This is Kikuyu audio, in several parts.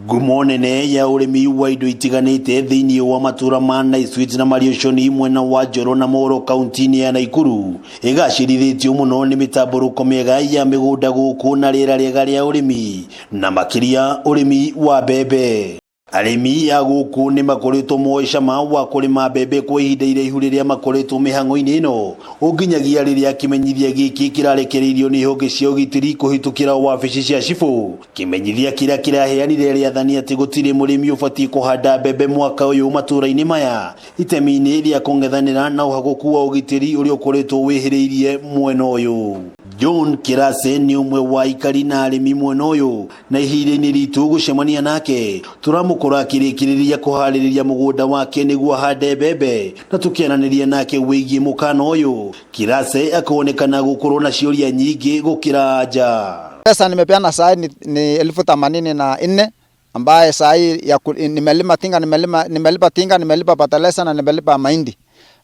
Ngumo nene ya ũrĩmi wa indo itiganĩte thĩinĩ wa matũra ma Naiswit na Marioconi mwena wa Njoro na Moro kaunti-inĩ ya Naikuru ĩgacĩrithĩtio mũno nĩ mĩtambũrũko mĩega ya mĩgũnda gũkũ na rĩera rĩega rĩa ũrĩmi na makĩria ũrĩmi wa mbembe. Arĩmi a gũkũ nĩ makoretwo moĩ cama wa kũrĩma mbembe kwa ihinda iraihu rĩrĩa makoretwo mĩhang'o-inĩ ĩno ũnginyagia rĩrĩa kĩmenyithia gĩkĩ kĩrarekereirio nĩ honge cia ũgitĩri kũhĩtũkĩra wabici cia cibũ. Kĩmenyithia kĩrĩa kĩraheanire rĩathani atĩ gũtirĩ mũrĩmi ũbatiĩ kũhanda mbembe mwaka ũyũ matũra-inĩ maya itemi-inĩ rĩa kũng'ethanĩra na ũhagũku wa ũgitĩri ũrĩa ũkoretwo wĩhĩrĩirie mwena ũyũ. John Kirase nĩ ũmwe wa aikari na arĩmi mwena ũyũ na ihinda-inĩ ritũ gũcemania nake tũramũkora akĩrĩkĩrĩria kũharĩrĩria mũgũnda wake nĩguo ahande mbembe na tũkĩaranĩria nake wĩgiĩ mũkana ũyũ. Kirase akonekana gũkorwo na ciũria nyingĩ gũkĩra anja. Pesa nimepeana saa ni 84,000 ambaye saa hii nimelima tinga, nimelipa tinga, nimelipa fertilizer na nimelipa mahindi.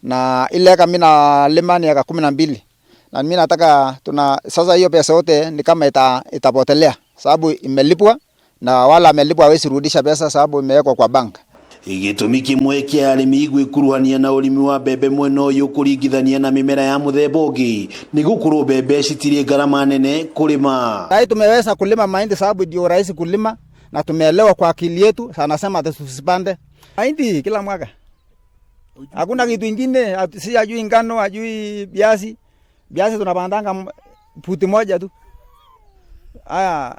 Na ile eka mimi nalima ni eka 12. Na mimi nataka tuna sasa hiyo pesa yote ni kama itapotelea sababu imelipwa na wala amelipwa hawezi rudisha pesa sababu imewekwa kwa bank. Gĩtũmi kĩmwe kĩa arĩmi gwĩkuruhania na ũrĩmi wa mbembe mwena ũyũ kũringithania na mĩmera ya mũthemba ũngĩ nĩ gũkorwo mbembe citirĩ ngarama nene kũrĩma. Sasa tumeweza kulima mahindi sababu ndio rahisi kulima na tumeelewa kwa akili yetu, sana sema ati tusipande mahindi kila mwaka. Hakuna kitu ingine, si ajui ngano, ajui viazi. Viazi tunapandanga puti moja tu. Aya,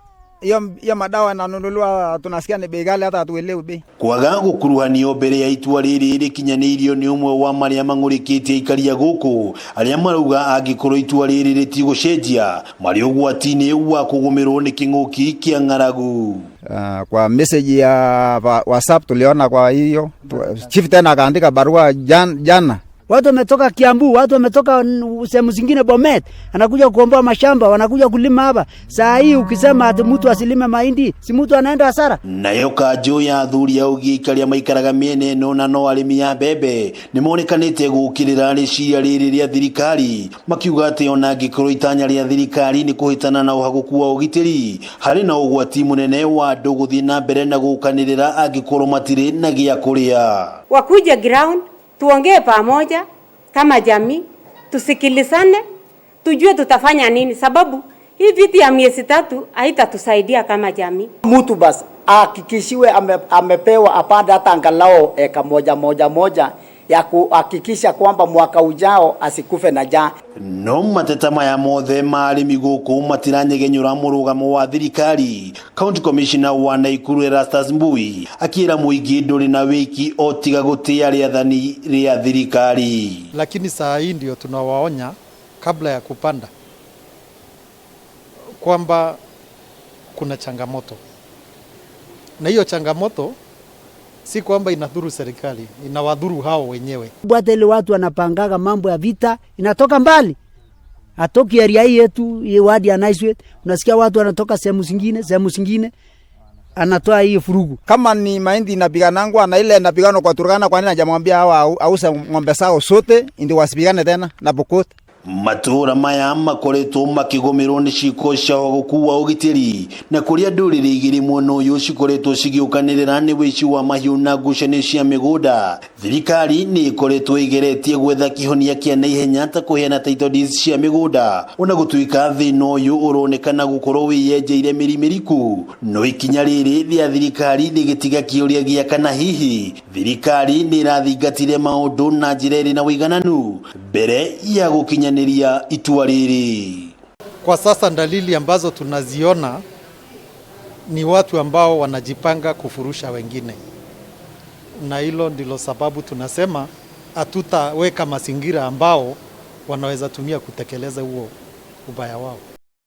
hiyo madawa yananunuliwa tunasikia ni bei ghali, hata hatuelewi bei. Kwaga gũkuruhanio mbere ya itua rĩrĩ rĩkinyanĩirio nĩ ũmwe wa marĩa mang'ũrĩkĩtie aikari a gũkũ arĩa marauga angĩkorwo itua rĩrĩ rĩtigũcenjia marĩ ũgwati-inĩ wa kũgũmĩrwo nĩ kĩng'ũki kĩa ng'aragu. Kwa message ya WhatsApp tuliona kwa hiyo chief tena akaandika barua jana. Watu wametoka Kiambu, watu wametoka sehemu zingine Bomet, anakuja kuomba mashamba, wanakuja kulima hapa. Saa hii ukisema ati mtu asilime mahindi, si mtu anaenda hasara. Nayo kanjũ ya athuri a ũgĩka arĩa maikaraga mĩena ĩno na no arĩmi a mbembe nĩmonekanĩte gũkĩrĩra rĩciria rĩrĩ rĩa thirikari makiuga atĩ ona angĩkorwo itanya rĩa thirikari nĩ kũhĩtana na ũhagũku wa ũgitĩri harĩ na ũgwati mũnene wa andũ gũthiĩ na mbere na gũkanĩrĩra angĩkorwo matirĩ na gĩa kũrĩa. Wakuje ground tuongee pamoja kama jamii, tusikilizane, tujue tutafanya nini, sababu hii viti ya miezi 3 haitatusaidia kama jamii. Mtu basi ahakikishiwe amepewa apande hata angalau eka moja moja moja ya kuhakikisha kwamba mwaka ujao asikufe na njaa. No mateta maya mothe ma arĩmi gũkũ matiranyegenyũra mũrũgamo wa thirikari. County Commissioner wa Naikuru Erastus Mbui akĩra mũingĩ ndũrĩ na wĩki o tiga gũtĩa rĩathani rĩa thirikari. Lakini saa hii ndio tunawaonya kabla ya kupanda kwamba kuna changamoto, na hiyo changamoto si kwamba inadhuru serikali, inawadhuru hao wenyewe. Bwate ile watu wanapangaga mambo ya vita inatoka mbali. Atoki area hii yetu, hii wadi ya Naiswet, unasikia watu wanatoka sehemu zingine, sehemu zingine anatoa hii furugu. Kama ni mahindi inapiganangwa na ile inapigana kwa Turkana, kwa nini hajamwambia hawa auze ng'ombe zao sote ndio wasipigane tena na Pokot? Matũra maya makoretwo makĩgũmĩrwo nĩ ciĩko cia ũhagũku wa ũgitĩri na kũrĩa ndũrĩrĩ igĩrĩ mwena ũyũ cikoretwo cigĩũkanĩrĩra nĩ wĩici wa mahiũ na ngucanio cia mĩgũnda. Thirikari nĩ ĩkoretwo ĩgeretie gwetha kĩhonia kĩa naihenya ta kũheana title deeds cia mĩgũnda ona gũtuĩka thĩna ũyũ ũronekana gũkorwo wĩyenjeire mĩri mĩriku. No ikinya rĩrĩ rĩa thirikari rĩgĩtiga kĩũria gĩa kana hihi thirikari nĩ ĩrathingatire maũndũ na njĩra ĩrĩ na ũigananu mbere ya gũkinya itua rĩrĩ. Kwa sasa dalili ambazo tunaziona ni watu ambao wanajipanga kufurusha wengine, na hilo ndilo sababu tunasema hatutaweka mazingira ambao wanaweza tumia kutekeleza huo ubaya wao.